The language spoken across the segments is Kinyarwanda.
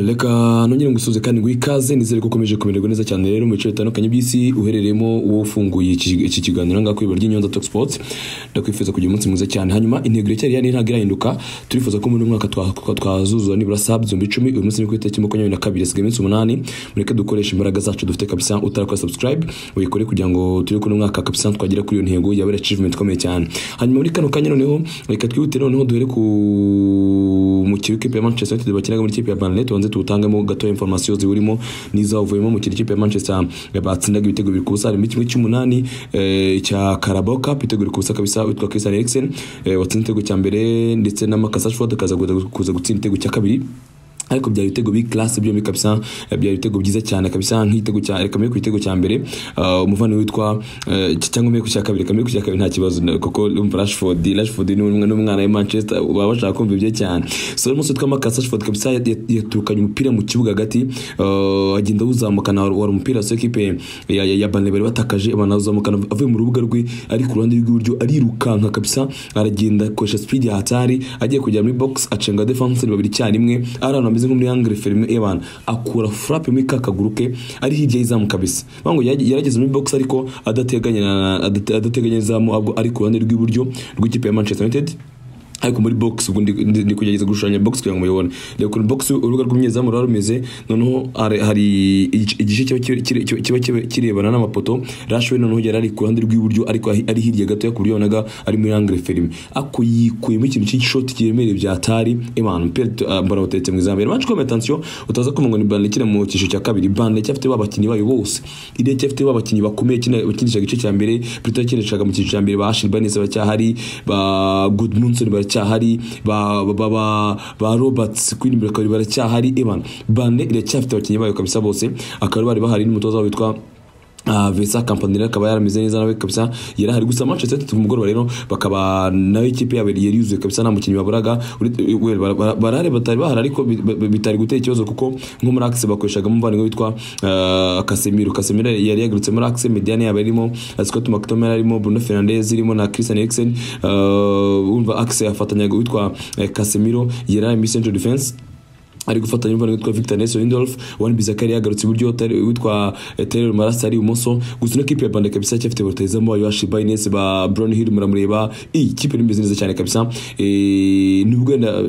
Reka nongere ngusuze kandi ngo ikaze, nizere ko ukomeje kumererwa neza cyane rero mu bice bitandukanye by'isi uherereyemo, wowe ufunguye iki kiganiro ngaho kuri ry'Inyonza Talk Sports. Ndakwifuza kugira umunsi mwiza cyane. Hanyuma intego iracyari yani, ntabwo irahinduka. Turifuza ko muri uyu mwaka twazuzuza nibura subs 10,000. Uyu munsi ni ku itariki 22, hasigaye iminsi 8. Mureke dukoreshe imbaraga zacu dufite kabisa. Utarakora subscribe, uyikore kugira ngo turi kuno mwaka kabisa twagera kuri iyo ntego, yaba ari achievement ikomeye cyane. Hanyuma muri kano kanya noneho reka twihute, noneho duhere ku mukino w'ikipe ya Manchester United bakinaga muri ikipe ya Burnley. Tubanze tuwutangemo gato information ziwurimo n'izavuyemo. Mu ikipe ya Manchester batsindaga ibitego 2-0, harimo kimwe cy'umunani cya Carabao Cup, ibitego 2-0 kabisa. Witwa Christian Eriksen watsinze igitego cya mbere, ndetse na Marcus Rashford akaza kuza gutsinda igitego cya kabiri. Ariko byari ibitego bi classe byombi kabisa, byari ibitego byiza cyane kabisa. Nk'igitego cya, reka mbere ku gitego cya mbere, umuvandimwe witwa cyangwa mbere ku cya kabiri, reka mbere ku cya kabiri, nta kibazo, kuko umva Rashford ni umwe n'umwana wa Manchester, baba bashaka kumva ibyo cyane. So umunsi witwa Marcus Rashford kabisa yaturukanye umupira mu kibuga hagati, agenda awuzamukana. Wari umupira wa equipe ya Burnley bari batakaje, banawuzamukana avuye mu rubuga rwe ari ku ruhande rw'iburyo, arirukanka kabisa, aragenda akoresha speed ya hatari, agiye kugera muri box acenga defense babiri icyarimwe, ari ahantu hameze nko muri angle fermé. Ebana, akura frappe muri ka kaguru ke ari hirya y'izamu kabisa. Bango yarageze muri box ariko adateganye izamu, ahubwo ari ku ruhande rw'iburyo rw'ikipe ya Manchester United, ariko muri box. Ubwo ndi kugerageza gushushanya box kugira ngo muyibone. Reba ukuntu box, urubuga rw'umunyezamu ruba rumeze. Noneho hari igice kiba kirebana n'amapoto. Rashford noneho yari ari ku ruhande rw'iburyo, ariko ari hirya gato, ku buryo wabonaga ari muri angle fermé, ako yikuyemo ikintu cy'ishoti kiremereye bya tari. Imana, umupira mbona uteretse mu izamu. Match ikomeye, attention, utaza kumva ngo ni Burnley ikina mu cyiciro cya kabiri. Burnley cyafite ba bakinnyi bayo bose, iriya cyafite ba bakinnyi bakomeye bakinishaga igice cya mbere, Peter yakinishaga mu cyiciro cya mbere. Ba Ashley Barnes baracyahari, ba Gudmundsson baracyahari, ba Roberts kuri nimero 2 baracyahari. Evan, Burnley iracyafite abakinnyi bayo kabisa bose, akaba bari bahari n'umutoza wabo witwa Vincent Kompany akaba yarameze neza nawe kabisa, yarahari. Gusa Manchester United ku mugoroba rero bakaba nayo ikipe yabo yari yuzuye kabisa, nta mukinnyi baburaga. Well, barahari batari bahari, ariko bitari gutera ikibazo, kuko nko muri axe bakoreshagamo umuvandimwe witwa Casemiro. Casemiro yari yagarutse muri axe, médiane yabo irimo Scott McTominay, arimo Bruno Fernandes, irimo na Christian Eriksen. Umva, axe yafatanyaga witwa Casemiro, yari ari muri central defense ari gufatanya n'umuvandimwe witwa Victor Nelson Lindelof. Wan Bissaka yari yagarutse iburyo, witwa Tyrell Malacia ari ibumoso. Gusa ino kipe ya Burnley kabisa cyafite rutahizamu wayo Ashley Barnes, ba Brownhill muramureba, iyi kipe nimeze neza cyane kabisa. Nubwo wenda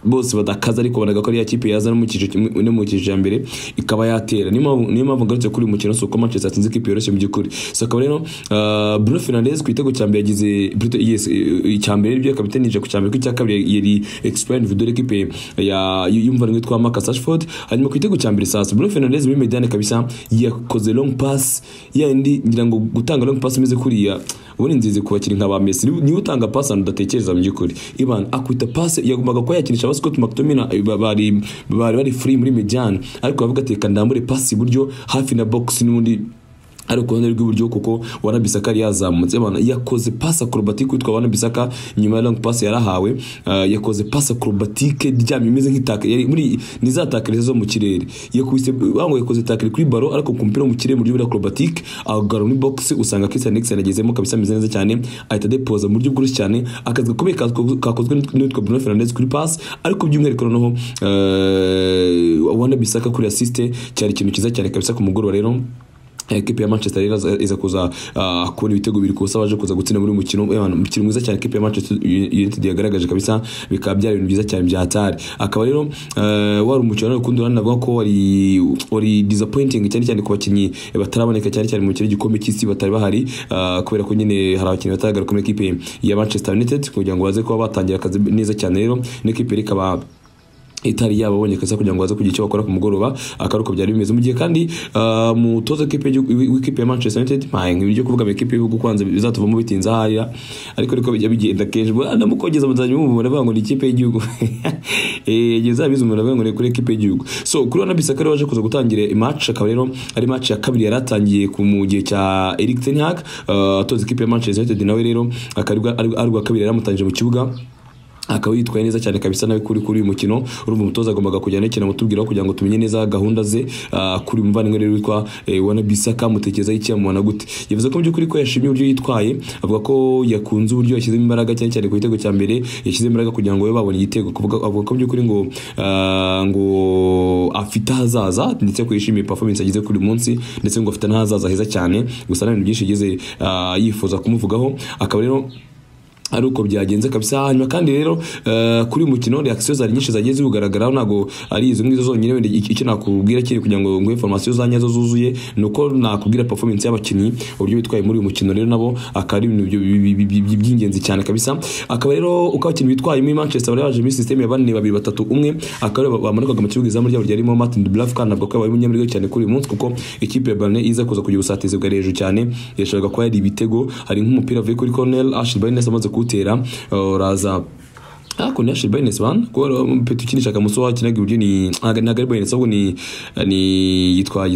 bose badakaza, ariko bonaga ko ari ya kipe yaza no mu cyiciro cya mbere ikaba yatera. Niyo mpamvu ngarutse kuri uyu mukino, si uko Manchester yatsinze ikipe yoroshye mu by'ukuri. So akaba rero Bruno Fernandes ku gitego cya mbere yagize yes, icya mbere nibyo kapiteni ku cya mbere, ku cya kabiri yari explain video equipe ya y'umuvandimwe witwa Marcus Rashford. Hanyuma ku gitego cya mbere sasa, Bruno Fernandes muri médiane kabisa yakoze long pass yandi. Ngira ngo gutanga long pass imeze kuriya ubundi nzize ku bakinnyi nka ba Messi, niwe utanga pass ahantu udatekereza mu by'ukuri. Ivan akwita pass yagombaga kuba yakinisha ba Scott McTominay, bari free muri médiane, ariko bavuga ati: "Reka ndambure pass iburyo hafi na box," n'ubundi ari ku ruhande rw'iburyo, kuko Wan-Bissaka yari yazamutse. Bana, yakoze passe acrobatique witwa Wan-Bissaka nyuma ya long pass yarahawe. Yakoze passe acrobatique ryamye imeze nk'itaka yari muri ni za tackle zo mu kirere yakubise. Bango yakoze tackle kuri ballon, ariko ku mupira wo mu kirere mu buryo bwa acrobatique, agarura muri box, usanga Christian Eriksen agezemo kabisa, ameze neza cyane, ahita depoza mu buryo bworoshye cyane. Akazi gakomeye kakozwe n'uwitwa Bruno Fernandes kuri pass, ariko by'umwihariko noneho Wan-Bissaka kuri assist, cyari ikintu cyiza cyane kabisa ku mugoroba. Rero ekipe ya Manchester rero iza kuza kubona ibitego 2-0 baje kuza gutsinda muri uyu mukino. Umukino mwiza cyane ekipe ya Manchester United yagaragaje kabisa, bikaba byari ibintu byiza cyane bya hatari. Akaba rero wari umukino nawe kundi ruhande navuga ko wari disappointing, cyane cyane ku bakinnyi bataraboneka, cyane cyane mu mukino w'igikombe cy'isi batari bahari, kubera ko nyine hari abakinnyi bataragaruka muri ekipe ya Manchester United kugira ngo baze kuba batangira akazi neza cyane. Rero n'ikipe ikaba itari yababonye kabisa kugira ngo baze kugira icyo bakora ku mugoroba, akaba uko byari bimeze. Mu gihe kandi mutoza w'ikipe ya Manchester United, mpaye nk'ibyo kuvuga mu ikipe y'igihugu kwanza bizatuvamo bitinze ahariya, ariko bijya bigenda kenshi ndamukogeza, muzajya mumubona bavuga ngo ni ikipe y'igihugu. Igihe uzabizi umuntu avuga ngo ni kuri ikipe y'igihugu. So kuri Wan Bissaka rero waje kuza gutangira match, akaba rero ari match ya kabiri yaratangiye ku mu gihe cya Erik ten Hag atoza ikipe ya Manchester United. Nawe rero akaba ari ubwa kabiri yaramutangije mu kibuga. Akaba yitwaye neza cyane kabisa nawe kuri uyu mukino. Urumva umutoza agombaga kujyana ikintu amutubwiraho kugira ngo tumenye neza gahunda ze kuri umuvandimwe rero witwa Wan-Bissaka, mutekereza iki, amubona gute? Yavuze ko mu by'ukuri ko yashimye uburyo yitwaye, avuga ko yakunze uburyo yashyizemo imbaraga cyane cyane ku gitego cya mbere, yashyize imbaraga kugira ngo babe babone igitego. Avuga ko mu by'ukuri ngo ngo afite ahazaza, ndetse ko yishimiye performance yagize kuri uyu munsi, ndetse ngo afite n'ahazaza heza cyane. Gusa nta bintu byinshi yigeze yifuza kumuvugaho, akaba rero ari uko byagenze kabisa. Hanyuma kandi rero kuri uyu mukino reaction zari nyinshi zagiye zibugaragaraho, ntago ari izo ngizo zonyine. Wenda icyo nakubwira kiri kugira ngo nguhe information za nyazo zuzuye ni uko nakubwira performance y'abakinnyi uburyo bitwaye muri uyu mukino, rero nabo akaba ari ibintu by'ingenzi cyane kabisa. Akaba rero uko abakinnyi bitwaye muri Manchester bari baje muri system ya 4-2-3-1, akaba bamanukaga mu kibuga, izamu ryabo ryarimo Martin Dubravka, ntabwo ko yabaye umunyamuriro cyane kuri uyu munsi, kuko ikipe ya Burnley iza kuza kugira ubusatizi bwa hejuru cyane, yashakaga kuba yari ibitego. Hari nk'umupira avuye kuri corner, Ashley Barnes amaze kuwutera uraza ariko ni Ashley Barnes bana, kuko Petu ukinisha Kamuso wakinaga iburyo ni ntabwo ari Barnes, ahubwo ni yitwa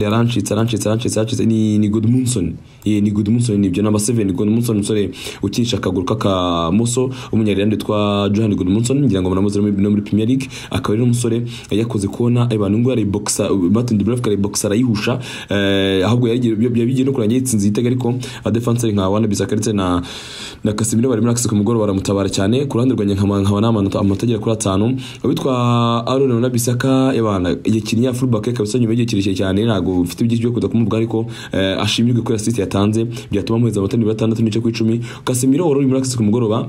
arancitse ni Gudmundsson. Ni Gudmundsson, nibyo, number 7 Gudmundsson, umusore ukinisha akaguru k'akamoso w'umunyarwanda witwa Johan Gudmundsson, ngira ngo muramuzi no muri Premier League. Akaba ari umusore yakoze kubona abantu ngo ari boxer, Martin Dubravka ari boxer arayihusha, ahubwo yabigiye no kurangira yitsinze igitego, ariko defenseur nka Wan-Bissaka ndetse na Casemiro bari muri axe ku mugoroba baramutabara cyane. Ku ruhande rwanjye nkaba n'amanota agera kuri 5. Witwa Aaron Wan-Bissaka yabana yakinnye fullback kabisa nyuma y'igihe kirekire cyane, ntago mfite byinshi byo kuza kumuvuga, ariko ashimirwe kuri assist yatanze byatuma amuheza amanota 6.5 ku 10. Casemiro wari uri muri axe ku mugoroba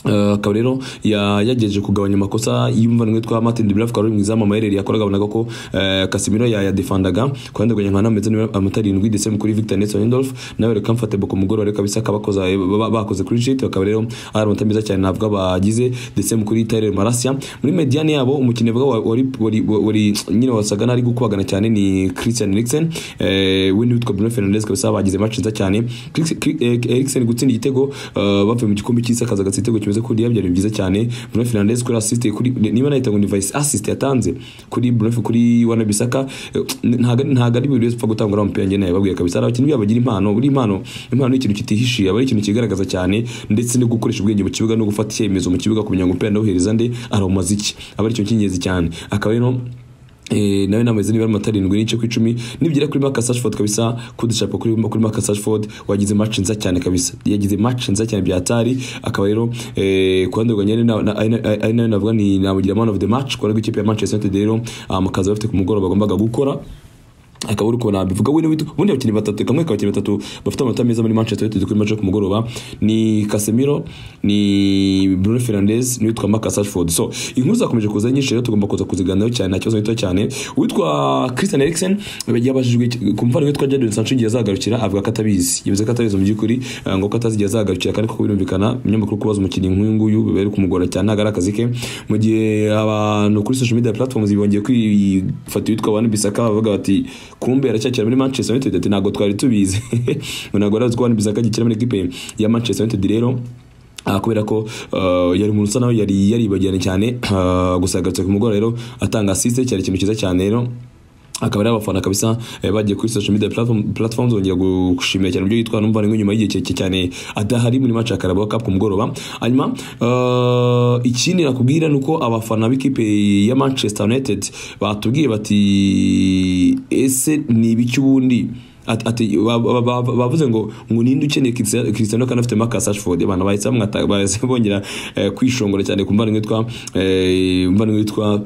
akaba rero yagejeje kugabanya amakosa y'umuvandimwe witwa Martin Dubravka wari mu izamu, amayeri yakoraga abonaga ko Casemiro yadefandaga. Ku ruhande rwanjye nkaba nameze amanota 7, ndetse kuri Victor Nelson Lindelof nawe reka comfortable ku mugoroba rero kabisa, akabakoza bakoze kuri sheet, bakaba rero ari amanota meza cyane navuga bagize. Ndetse kuri Tyrell Malacia muri mediane yabo, umukinnyi avuga wari nyine wasaga n'ari gukubagana cyane ni Christian Eriksen, we n'uwitwa Bruno Fernandes kabisa bagize match nziza cyane. Eriksen gutsinda igitego bavuye mu gikombe cy'isi akaza agatsinda igitego kimeze kuri byari byiza cyane. Bruno Fernandes kuri assist, kuri niba nahita ngo ni vice assist yatanze kuri Bruno kuri Wan-Bissaka, ntago ari buri wese upfa gutanga umupira, njye nababwiye kabisa. Abakinnyi bagira impano, buri impano ni ikintu kitihishiye, aba ari ikintu kigaragaza cyane, ndetse no gukoresha ubwenge mu kibuga no gufata icyemezo mu kibuga, kumenya ngo umupira ndawuhereza nde, arawumaza iki, aba ari ikintu cy'ingenzi cyane. Akaba rero nawe nameze niba amanota 7.5 ku 10. Nibigera kuri Marcus Rashford kabisa, kudushapo kuri Marcus Rashford wagize match nziza cyane kabisa, yagize match nziza cyane bya Atari. Akaba rero ku ruhande rwanjye ari nawe navuga ni namugira man of the match ku ruhande rw'ikipe ya Manchester United. Rero amakazi bafite ku mugoroba bagombaga gukora, akaba uri kubona bivuga we ubundi abakinnyi batatu kamwe abakinnyi batatu bafite amanota meza muri Manchester United kuri match ku mugoroba ni Casemiro, ni Bruno Fernandes n'uwitwa Marcus Rashford. So inkuru zakomeje kuza nyinshi rero tugomba kuza kuziganiraho cyane, nta kibazo gito cyane. Uwitwa Christian Eriksen yabajijwe ku muvandimwe witwa Jadon Sancho igihe azagarukira, avuga ko atabizi, yavuze ko atabizi mu by'ukuri, ngo ko atazi igihe azagarukira, kandi koko birumvikana umunyamakuru kubaza umukinnyi nk'uyu nguyu biba biri kumugora cyane, ntabwo ari akazi ke. Mu gihe abantu kuri social media platforms bongeye kwifata uwitwa Wan-Bissaka bavuga bati kumbe aracyakira muri Manchester United, ati ntabwo twari tubizi, ngo ntabwo arazi ko Wan-Bissaka agikina muri equipe ya Manchester United rero, kubera ko yari umuntu usa nawe yari yaribagiranye cyane. Gusa agarutse ku mugoroba rero atanga assist, cyari ikintu cyiza cyane. Rero akaba ari abafana kabisa bagiye kuri social media platforms bongera gushimira cyane uburyo yitwa numva nyuma y'igihe kirekire cyane adahari muri match ya Carabao Cup ku mugoroba. Hanyuma ikindi nakubwira nuko abafana b'ikipe ya Manchester United batubwiye bati ese ni ibiki ubundi, ati bavuze ngo ninde ukeneye Cristiano kandi afite Marcus Rashford. Abantu bahise bamwata, bahise bongera kwishongora cyane ku muvandimwe witwa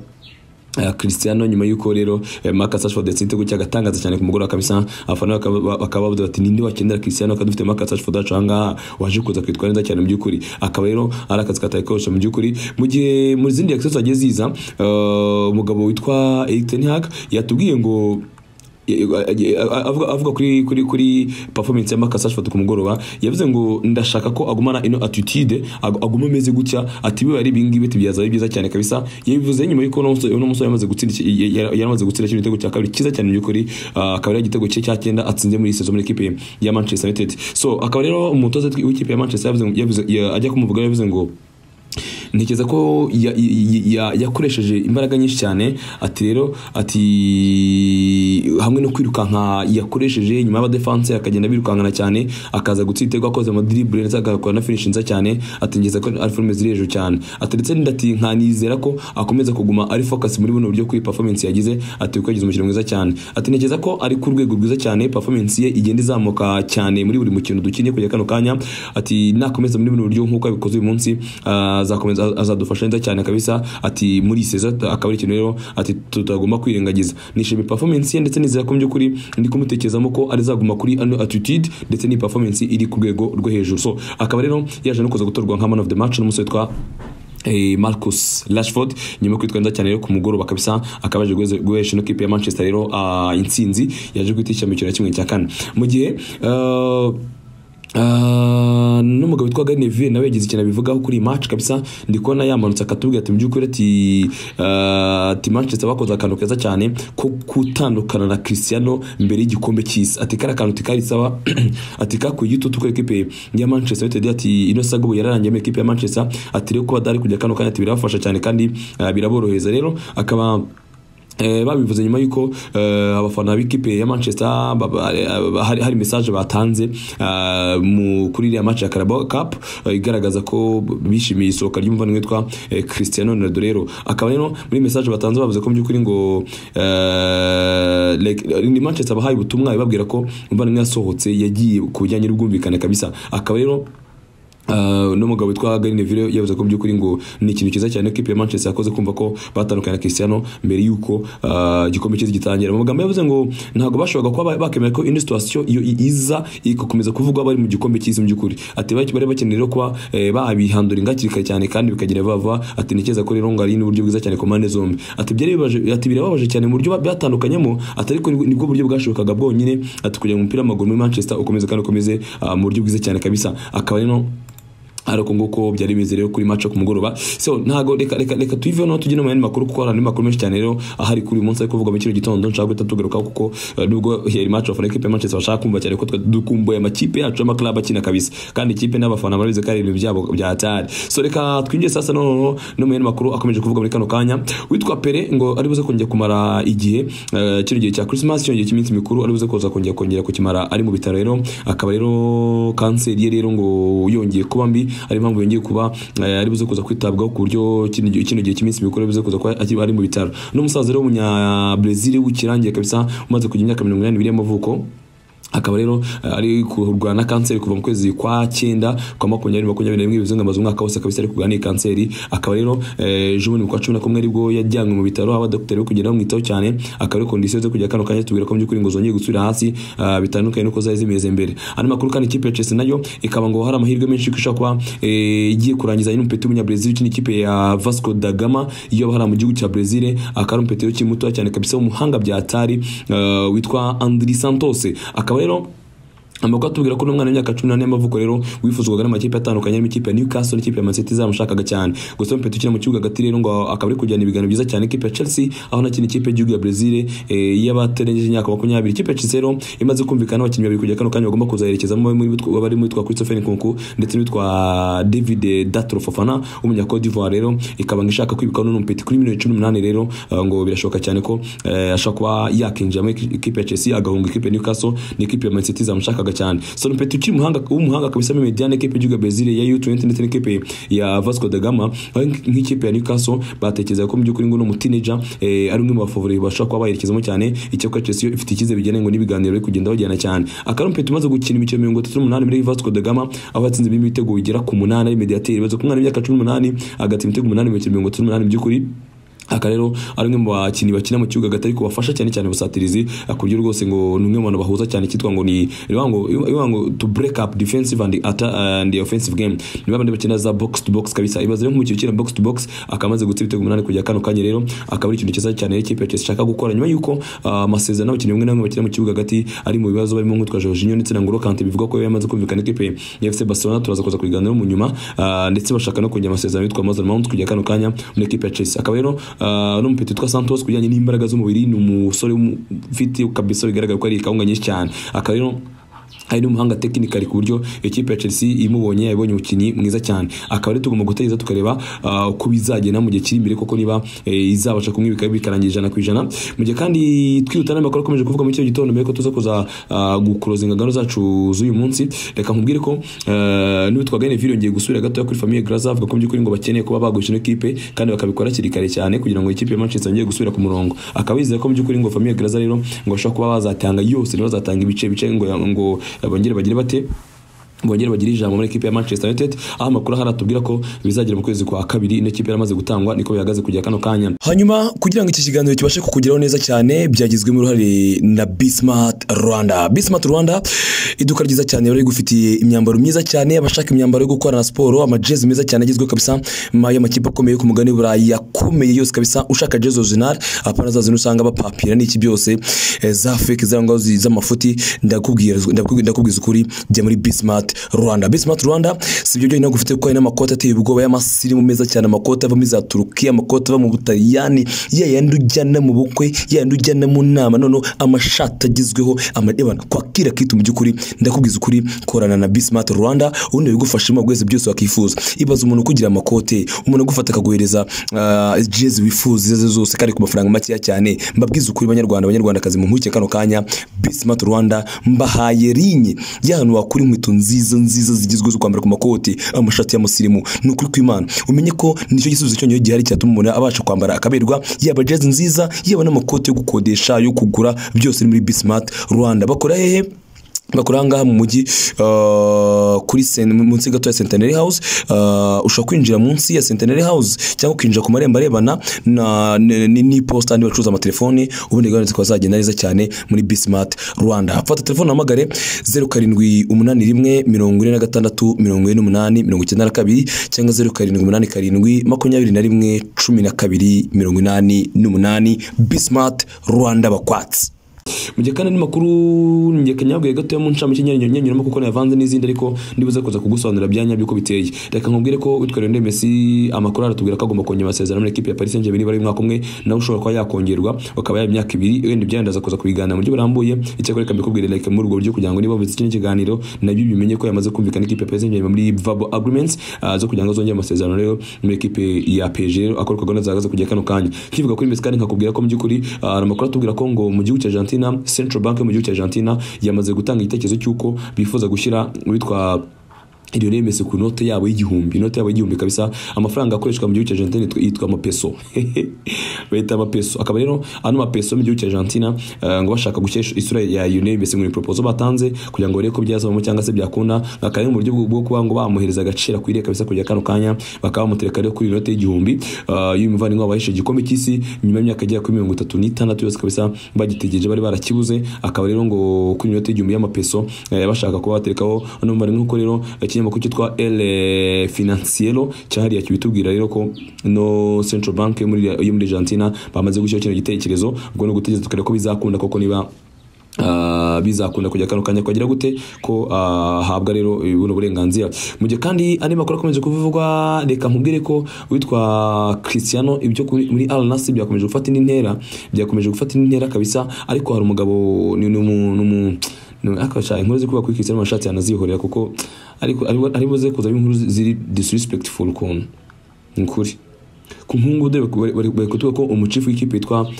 Cristiano, nyuma yuko rero Marcus Rashford yatsinze igitego cy'agatangaza cyane ku mugoroba kabisa. Abafana bakaba bavuze bati ninde wakenera Cristiano kandi dufite Marcus Rashford wacu ahangaha waje kuza kwitwara neza cyane mu by'ukuri. Akaba rero ari akazi katari koroshye mu by'ukuri. Mu gihe mu zindi actions zagiye ziza, umugabo witwa Erik ten Hag yatubwiye ngo avuga kuri performance ya Marcus Rashford ku mugoroba, yavuze ngo ndashaka ko agumana ino attitude, aguma ameze gutya, ati biba ari ibingibi tibyaza ari byiza cyane kabisa. Yabivuze nyuma yuko uno musore yaramaze gutsinda kino gitego cya kabiri cyiza cyane mu by'ukuri, akaba ari igitego cye cya 9 atsinze muri saison muri equipe ya Manchester United. So akaba rero umutoza w'ikipe ya Manchester yavuze ajya kumuvuga, yavuze ngo Ntekereza ko yakoresheje imbaraga nyinshi cyane. Ati rero ati hamwe no kwirukanka yakoresheje nyuma y'aba defense akagenda birukankana cyane, akaza gutsinda igitego akoze ama dribble ndetse agakora na finish nziza cyane. Ati ngeza ko ari forme ziri hejuru cyane. Ati ndetse ndati nkanizera ko akomeza kuguma ari focus muri buno buryo kuri performance yagize. Ati kuko yagize umukino mwiza cyane. Ati ntekereza ko ari ku rwego rwiza cyane, performance ye igenda izamuka cyane muri buri mukino dukinnye kujya kano kanya. Ati nakomeza muri buno buryo nkuko abikoze uyu munsi, azakomeza azadufasha neza cyane kabisa. Ati muri saison akaba ari ikintu rero ati tutagomba kwirengagiza. Nishimiye performance ye ndetse nizera ko by'ukuri ndi kumutekerezamo ko arizaguma kuri ano attitude ndetse ni performance iri ku rwego rwo hejuru. So akaba rero yaje no kuza gutorwa nka man of the match n'umusore witwa Marcus Rashford, nyuma yo kwitwara neza cyane rero ku mugoroba kabisa, akaba yaje guhesha ino kipe ya Manchester rero intsinzi yaje guhita mu mikino ya 1/4. Mu gihe n'umugabo witwa Gary Neville nawe yagize ikintu abivugaho kuri iyi match kabisa. Ndi kubona yamanutse akatubwira ati mu by'ukuri ati Manchester bakoze akantu keza cyane ko gutandukana na Cristiano mbere y'igikombe cy'isi. Ati kari akantu tikari sawa, ati kakuye igitutu kuri ekipe ya Manchester United. Ati ino saga ubu yararangiye muri ekipe ya Manchester. Ati rero kuba dari kujya kano kanya ati birabafasha cyane kandi biraborohereza. Rero akaba babivuze nyuma yuko abafana b'ikipe ya Manchester hari message batanze kuri iriya match ya Carabao Cup, igaragaza ko bishimiye isohoka ry'umuvandimwe witwa Cristiano Ronaldo. Rero akaba rero muri message batanze bavuze ko mu by'ukuri ngo like, ni Manchester bahaye ubutumwa ibabwira ko umuvandimwe yasohotse yagiye ku bijyanye n'ubwumvikane kabisa. Akaba rero n'umugabo witwa Gary Neville yavuze ko by'ukuri ngo ni ikintu cyiza cyane equipe ya Manchester yakoze kumva ko batandukanye na Cristiano mbere yuko igikombe cy'isi gitangira. Mu magambo yavuze ngo ntabwo bashoboraga kuba bakemera ko ino situation iyo iza igakomeza kuvugwa bari mu gikombe cy'isi mu by'ukuri. Ati bari bakeneye rero kuba babihandura hakiri kare cyane kandi bikagira vuba vuba. Ati ntekereza ko rero ngo ari n'uburyo bwiza cyane ku mpande zombi. Ati byari bibabaje, ati birababaje cyane mu buryo byatandukanyemo, ati ariko nibwo buryo bwashobokaga bwonyine, ati kugira ngo umupira w'amaguru muri Manchester ukomeze kandi ukomeze mu buryo bwiza cyane kabisa. Akaba rero ariko nguko byari bimeze rero kuri match ku mugoroba. So ntago reka tuive no tujye no mu yandi makuru, kuko hari andi makuru menshi cyane rero ahari kuri uyu munsi ariko kuvuga mu kino gitondo nshaka guhita tugarukaho, kuko nubwo yari match of equipe ya Manchester bashaka kumva cyane ko dukumbuye amakipe yacu y'ama club akina kabisa, kandi ikipe n'abafana barabizi ko ari ibintu byabo bya hatari. So reka twinjire sasa no mu yandi makuru akomeje kuvuga muri kano kanya. Witwa Pele ngo ari buze kongera kumara igihe kino gihe cya Christmas, kino gihe cy'iminsi mikuru ari buze kuza kongera kukimara ari mu bitaro. Rero akaba rero kanseri ye rero ngo yongeye kuba mbi, ari impamvu yongeye kuba ari buze kuza kwitabwaho ku buryo kino gihe cy'iminsi mikuru ari buze kuza kuba ari mu bitaro. N'umusaza rero w'umunya Brazil w'ikirangiye kabisa umaze kugira imyaka 82 y'amavuko, akaba rero ari kurwana kanseri kuva mu kwezi kwa 9 kwa 2021, bivuze ngo amaze umwaka wose kabisa ari kurwana iyi kanseri. Akaba rero ejo bundi mu kwa 11 aribwo yajyanywe mu bitaro, aho abadokiteri bo kugenda bamwitaho cyane. Akaba ari condition zo kujya kano kanya tubwira ko mu by'ukuri ngo zongeye gusubira hasi bitandukanye nuko zari zimeze mbere. Andi makuru kandi ikipe ya Chelsea nayo ikaba ngo hari amahirwe menshi ko ishobora kuba igiye kurangiza n'umupeti w'umunya Brazil ukina ikipe ya Vasco da Gama iyo hari mu gihugu cya Brazil. Akaba ari umupeti ukiri muto cyane kabisa w'umuhanga bya hatari witwa Andri Santos. Akaba rero amakuru atubwira ko n'umwana w'imyaka 18 y'amavuko rero wifuzwaga n'amakipe atandukanye harimo ikipe ya Newcastle n'ikipe ya Man City zamushakaga cyane. Gusa umupeti ukina mu kibuga hagati rero ngo akaba ari kujyana ibiganiro byiza cyane ikipe ya Chelsea, aho nakina ikipe y'igihugu ya Brazil y'abatarengeje imyaka 20. Ikipe ya Chelsea rero imaze kumvikana n'abakinnyi babiri kujya kano kanya bagomba kuzayerekezamo, bari muri twa Christopher Nkunku ndetse n'uwitwa David Datro Fofana w'umunya Cote d'Ivoire. Rero ikaba ishaka kwibika n'uno mupeti kuri miliyoni 18. Rero ngo birashoboka cyane ko ashobora kuba yakinjira muri ikipe ya Chelsea agahunga ikipe ya Newcastle n'ikipe ya Man City zamushakaga cyane. So umupeti ukiri w'umuhanga kabisa muri mediane equipe y'igihugu ya Brazil ya U20 ndetse n'ikipe ya Vasco da Gama, aho nk'ikipe ya Newcastle batekereza ko mu by'ukuri ngo no teenager ari umwe mu bafavori bashobora kuba bayerekezamo cyane. Icyakora Chelsea ifite icyizere bijyanye ngo n'ibiganiro biri kugenda bajyana cyane. Akaba ari umupeti umaze gukina imikino 38 muri Vasco da Gama, aho yatsinze ibitego bigera ku 8 ari mediateur. Baze ku mwana w'imyaka 18 agatsinda ibitego 8 mu mikino 38 mu by'ukuri. Aka rero ari umwe mu bakinnyi bakina mu kibuga hagati ariko bafasha cyane cyane busatirizi, ku buryo rwose ngo ni umwe mu bantu bahuza cyane cyitwa ngo ni ngo to break up defensive and and the offensive game. Ni babandi bakina za box to box kabisa. Ibaze rero nk'umukino ukina box to box akamaze gutsinda ibitego 8 kujya kano kanya. Rero akaba ari ikintu cyiza cyane ikipe ya Chelsea ishaka gukora nyuma yuko amasezerano n'abakinnyi bamwe na bamwe bakina mu kibuga hagati ari mu bibazo, barimo nk'utwa Jorginho ndetse na N'Golo Kante bivuga ko yamaze kumvikana ikipe ya FC Barcelona, turaza kuza kubiganiraho mu nyuma, ndetse bashaka no kongera amasezerano yitwa Mason Mount kujya kano kanya muri ikipe ya Chelsea. Akaba rero n'umupeti witwa Santos kujyanye n'imbaraga z'umubiri, ni umusore ufite kabisa bigaragara ko ari ikawunga nyinshi cyane. Akaba rero Hari n'umuhanga technical ku buryo ekipe ya Chelsea imubonye yabonye umukinnyi mwiza cyane. Akaba ari tugomba gutegereza tukareba uko bizagenda mu gihe kiri imbere, koko niba izabasha kumwibika bikarangira 100%. Mu gihe kandi twihuta n'amakuru akomeje kuvuga mu cyo gitondo mbere ko tuza kuza guclosinga gano zacu z'uyu munsi, reka nkubwire ko n'uwitwa Gary Neville yongeye gusubira gato kuri famille Glazer, avuga ko by'ukuri ngo bakeneye kuba bagurisha ekipe kandi bakabikora hakiri kare cyane kugira ngo ikipe ya Manchester yongere gusubira ku murongo. Akaba yizeye ko by'ukuri ngo famille Glazer rero ngo bashobora kuba bazatanga yose, bazatanga ibice bice ngo bongere bagire bate, bongere bagire ijambo muri ekipe ya Manchester United. Aho amakuru haratubwira ko bizagera mu kwezi kwa kabiri ino kipe yaramaze gutangwa, niko bihagaze kujya kano kanya. Hanyuma kugira ngo iki kiganiro kibashe kukugeraho neza cyane byagizwemo uruhare na Bismart Rwanda. Bismart Rwanda, iduka ryiza cyane rero rigufitiye imyambaro myiza cyane, abashaka imyambaro yo gukorana siporo, amajezi meza cyane agezweho kabisa y'amakipe akomeye ku mugani w'Uburayi yakomeye yose kabisa. Ushaka jezi original, apana za zino usanga bapapira n'iki byose za fake zangwa z'amafuti, ndakubwiza ukuri, jya muri Bismart Rwanda. Bismart Rwanda si ibyo byonyine gufite, kuko hari n'amakoti ateye ubwoba y'amasirimu meza cyane, amakoti ava muri za Turukiya, amakoti ava mu Butaliyani, ya yandi ujyana mu bukwe, ya yandi ujyana mu nama, noneho amashati agezweho amadebana kwakira kitu. Mu by'ukuri ndakubwiza ukuri, korana na Bismart Rwanda ubundi bigufashamo bwese byose wakifuza. Ibaza umuntu kugira amakote, umuntu agufata akaguhereza jezi wifuza izo zose kandi ku mafaranga make cyane. Mbabwiza ukuri banyarwanda, banyarwandakazi mu nkuke kano kanya, Bismart Rwanda mbahaye rinye y'ahantu wakura inkweto nziza nziza zigezweho zo kwambara ku makoti, amashati y'amusirimu. Ni ukuri kw'Imana, umenye ko nicyo gisubizo cyonyine gihari cyatuma umuntu abasha kwambara akaberwa, yaba jezi nziza, yaba n'amakoti yo gukodesha, yo kugura, byose ni muri Bismart Rwanda. Bakora hehe? Bakora ngaha mu mujyi kuri munsi gato ya Centenary House. Ushobora kwinjira munsi ya Centenary House cyangwa ukinjira ku marembo arebana na ni posta andi bacuruza amatelefoni, ubundi gahunda zikaba zagenda neza cyane muri Bismart Rwanda. Fata telefone uhamagare 0781 46 48 92 cyangwa 0787 21 12 88. Bismart Rwanda bakwatsi. Mu gihe kandi n'amakuru ngiye kanyabwiye gato yo mu ncamake nyenyuramo kuko navanze n'izindi, ariko ndibuze kuza kugusobanurira byanya byuko biteye. Reka nkubwire ko witwa Lionel Messi amakuru aratubwira ko agomba kongera amasezerano muri ekipe ya Paris Saint-Germain bari umwaka umwe, nawe ushobora kuba yakongerwa bakaba ya imyaka 2, wenda ibyandaza kuza kubigana mu buryo burambuye. Icyakora reka mbikubwire like muri ubwo buryo kugira ngo niba uvuze iki kiganiro nabyo bimenye ko yamaze kumvikana ekipe ya Paris Saint-Germain muri verbal agreements zo kugira ngo azongere amasezerano rero muri ekipe ya PSG akorwa gahunda zahagaze kujya kano kanya. Kivuga kuri Messi kandi nkakubwira ko mu by'ukuri amakuru atubwira ko ngo mu gihugu cya Argentina, Central Bank mu gihugu cya Argentina yamaze gutanga igitekerezo cy'uko bifuza gushyira witwa Lionel Messi ku note yabo y'igihumbi, note yabo y'igihumbi kabisa. Amafaranga akoreshwa mu gihugu cya Argentina yitwa amapeso, bayita amapeso. Akaba rero ano mapeso mu gihugu cya Argentina ngo bashaka gushyira isura ya Lionel Messi muri proposal batanze kugira ngo barebe ko byazavamo cyangwa se byakunda, akaba ari mu buryo bwo kuba ngo bamuhereza agaciro akwiriye kabisa kujya kano kanya, bakaba bamutereka rero kuri note y'igihumbi y'uyu muvandimwe wabahishe igikombe cy'isi nyuma y'imyaka igera kuri 36 yose kabisa bagitegereje bari barakibuze. Akaba rero ngo kuri note y'igihumbi y'amapeso bashaka kuba baterekaho ano muvandimwe, nkuko rero ikinyamakuru cyitwa El Financiero cyahariye kibitubwira rero ko no Central Bank yo muri Argentina bamaze gushyira kino gitekerezo. Ubwo no gutegereza tukareba ko bizakunda koko, niba bizakunda kujya kano kanya kwagira gute ko ahabwa rero buno burenganzira. Mu gihe kandi andi makuru akomeje kuvugwa, reka nkubwire ko witwa Cristiano ibyo muri Al Nassr byakomeje gufata indi ntera, byakomeje gufata indi ntera kabisa. Ariko hari umugabo ni akasha inkuru zikuba kuri Cristiano mashatsi yanazihorera kuko ariko ari buze kuza inkuru ziri disrespectful kuntu nkuri ku mpungu dore bari kutuba ko umuchifu w'ikipe yitwa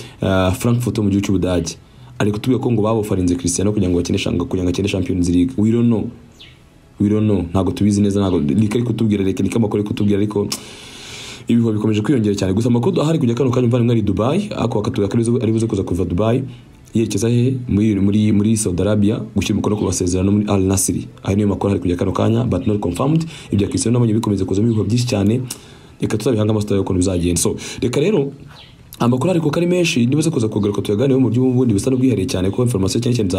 Frankfurt mu gihugu cy'Ubudage ari kutubwira ko ngo babofarinze Cristiano kugira ngo bakine kugira ngo akine Champions League. We don't know, ntago tubizi neza, ntago reka ari kutubwira, reka niko amakuru kutubwira, ariko ibihuha bikomeje kwiyongera cyane. Gusa amakuru ahari kujya kano kanya mvana ari Dubai, ako akatubwira ko ari buze kuza kuva Dubai yerekeza he muri Saudi Arabia gushyira umukono ku masezerano muri Al Nassr. Ayo niyo makuru ari kujya kano kanya, but not confirmed. Ibya Cristiano nabonye bikomeze kuzamo ibihuha byinshi cyane, reka tuzabihanga amaso ukuntu bizagenda. So reka rero amakuru ariko kari menshi nibaze kuza kugaruka tuyaganire mu buryo bundi busa n'ubwihariye cyane, ko information cyane cyane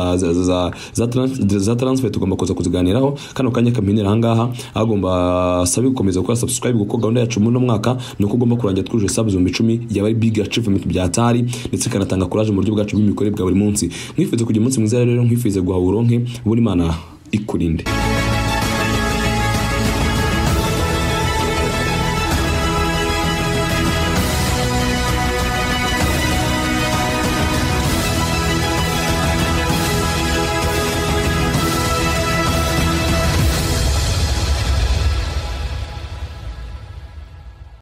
za transfer tugomba kuza kuziganiraho. Kano kanya kaminera ahangaha agomba sabe gukomeza gukora subscribe, kuko gahunda yacu muri no mwaka ni uko ugomba kurangira twuje subs 10,000 yaba ari big achievement bya tari, ndetse kanatanga courage mu buryo bwacu bw'imikorere bwa buri munsi. Mwifuze kugira umunsi mwiza rero, nkwifuze guha uronke, ubundi Imana ikurinde.